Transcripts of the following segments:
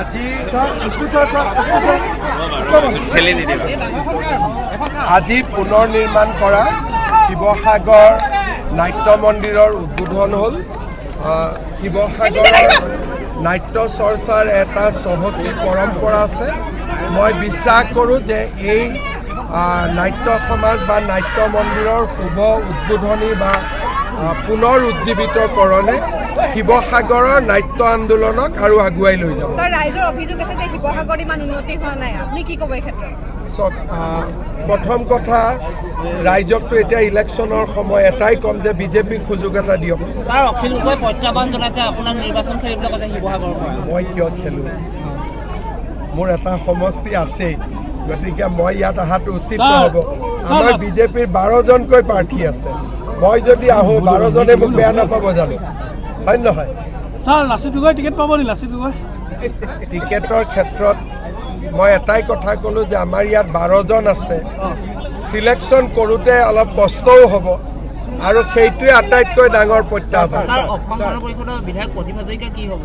আজি sir, SP sir, sir, SP sir, ঠেলি নিদিবা। আজি পুনৰ নিৰ্মাণ কৰা শিৱসাগৰ নাট্য মন্দিৰৰ উদ্বোধন হ'ল। শিৱসাগৰৰ নাট্য চৰ্চাৰ এটা চহকী পৰম্পৰা আছে। মই বিশ্বাস কৰোঁ যে এই নাট্য সমাজ বা নাট্য মন্দিৰৰ শুভ উদ্বোধনী বা পুনৰ উজ্জীৱিতকৰণে শিৱসাগৰৰ নাট্য আন্দোলনক আৰু আগুৱাই লৈ যাব। ছাৰ, ৰাইজৰ অভিযোগ আছে যে শিৱসাগৰত ইমান উন্নতি হোৱা নাই। আপুনি কি ক'ব এই ক্ষেত্ৰত? চাওক, প্ৰথম কথা, ৰাইজকতো এতিয়া ইলেকশ্যনৰ সময়, এটাই ক'ম যে বিজেপিক সুযোগ এটা দিয়ক। ছাৰ, অখিল গগৈ প্ৰত্যাহ্বান জনাইছে আপোনাক, নিৰ্বাচন খেলিবলৈ কৈছে শিৱসাগৰৰ পৰা। মই কিয় খেলোঁ? মোৰ এটা সমষ্টি আছেই, গতিকে মই ইয়াত অহাটো উচিত ছাৰ, নহ'ব। ছাৰ, আমাৰ বিজেপিৰ 12জনকৈ প্ৰাৰ্থী আছে। মই যদি আহোঁ, 12জনে মোক বেয়া নাপাব জানো? হয় নহয়? ছাৰ, লাচিত গগৈ টিকেট পাব নি, লাচিত গগৈ? টিকেটৰ ক্ষেত্ৰত মই এটাই কথা ক'লোঁ যে আমাৰ ইয়াত 12জন আছে, চিলেকশ্যন কৰোঁতে অলপ কষ্টও হ'ব আৰু সেইটোৱে আটাইতকৈ ডাঙৰ প্ৰত্যাহ্বান। ছাৰ, অসম গণ পৰিষদৰ বিধায়ক প্ৰদীপ হাজৰিকা কি হ'ব?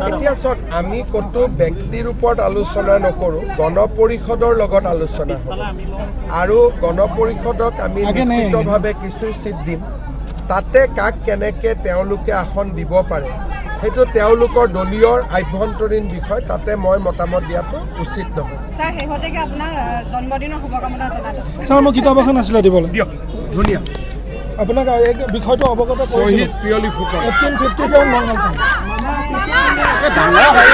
এতিয়া চাওক, আমি ক'তো ব্যক্তিৰ ওপৰত আলোচনা নকৰোঁ। গণ পৰিষদৰ লগত আলোচনা হ'ব আৰু গণ পৰিষদক আমি আগে নাই। নিশ্চিতভাৱে কিছু চিট দিম। তাতে কাক কেনেকে তেওঁলোকে আসন দিব পাৰে, সেইটো তেওঁলোকৰ দলীয় আভ্যন্তৰীণ বিষয়। তাতে মই মতামত দিয়াটো উচিত নহয়। ছাৰ, শেহতীয়াকৈ আপোনাক জন্মদিনৰ শুভকামনা জনালোঁ। ছাৰ, মোৰ কিতাপ এখন আছিলে দিবলৈ। দিয়ক, ধুনীয়া। আপোনাক এই বিষয়টো অৱগত শ্বহীদ কৰিছিলোঁ। পিয়লি ফুকন। 1857 মংগল। ডাঙৰ হয়।